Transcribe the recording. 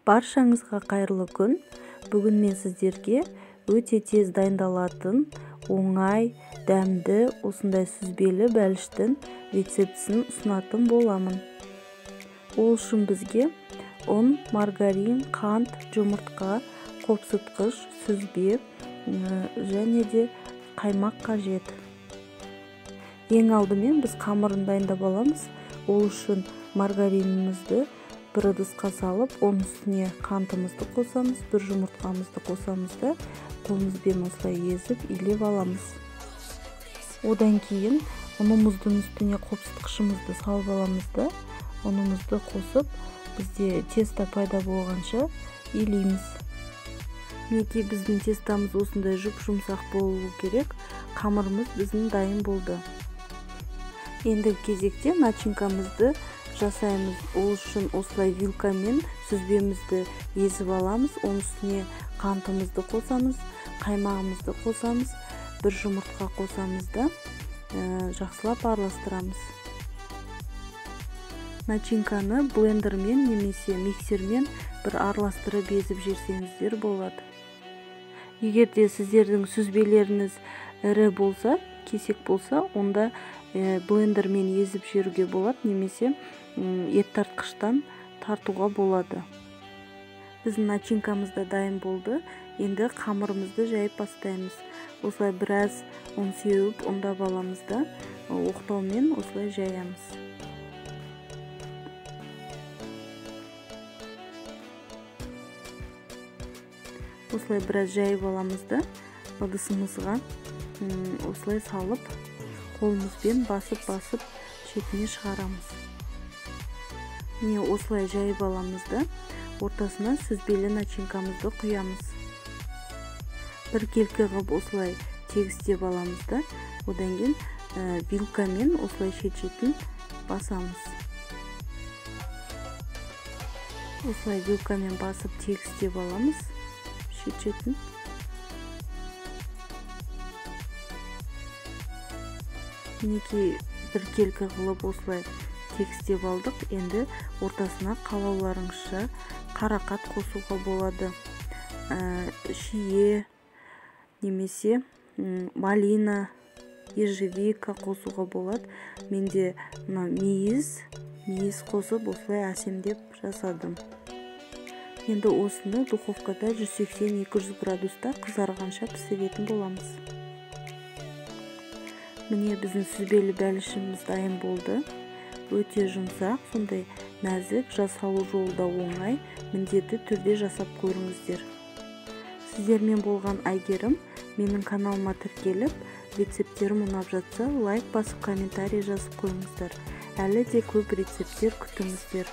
Баршаңызға қайырлы күн. Бүгін мен сіздерге өте тез дайындалатын, оңай, дәмді осындай сүзбелі бәліштің рецептісін ұсынатын боламын. Ол үшін бізге ұн, маргарин, қант, жұмыртқа, қопсытқыш, сүзбе және де қаймақ қажет. Ең алдымен біз қамырын дайындап аламыз. Ол үшін маргаринімізді бір ыдысқа салып, оның үстіне қантымызды қосамыз, бір жұмыртқамызды қосамыз да қолымызбен осылай езіп, илеп аламыз. Одан кейін ұнымыздың үстіне қопсытқышымызды салып аламыз да, ұнымызды қосып, бізде тесто пайда болғанша илейміз. Мінекей біздің тестамыз осындай жұп-жұмсақ болу керек. Қамырымыз біздің дайын болды. Ендігі кезекте начинкамызды жасаймыз. Ол үшін осылай вилкамен сүзбемізді езіп аламыз. Оның үстіне қантымызды қосамыз, қаймағымызды қосамыз, бір жұмыртқа қосамыз да жақсылап араластырамыз. Начинканы блендермен немесе миксермен бір араластырып езіп жіберсеңіздер болады. Егер де сіздердің сүзбелеріңіз ірі болса, кесек болса, онда блендермен езіп жіберуге болады, немесе ет тартқыштан тартуға болады. Біздің начинкамыз да дайын болды. Енді қамырымызды жайып бастаймыз. Осылай біраз ұн сеуіп, ұндап аламыз да, оқтаумен осылай жаямыз. Осылай біраз жайып аламыз да, ыдысымызға осылай салып, қолымызбен басып-басып шетіне шығарамыз. Міне осылай жайып аламыз да, ортасына сүзбелі начинкамызды құямыз. Бір келкі қылып осылай тегістеп аламыз да, одан кейін вилкамен осылай шет-шетін басамыз. Осылай вилкамен басып тегістеп аламыз шет-шетін. Мінекей бір келкі қылып осылай тегістеп алдық. Енді ортасына қалауларыңызша қарақат қосуға болады. Шие немесе малина, ежевика қосуға болады. Менде мына мейіз қосып осылай әсемдеп жасадым. Енді осыны духовкада 180-200 градуста қызарғанша пісіретін боламыз. Міне біздің сүзбелі бәлішіміз дайын болды. Өте жұмсақ, сондай нәзік, жасалу жолы да оңай. Міндетті түрде жасап көріңіздер. Сіздермен болған Әйгерім. Менің каналыма тіркеліп, рецепттерім ұнап жатса, лайк басып, комментарий жазып қойыңыздар. Әлі де көп рецепттер күтіңіздер.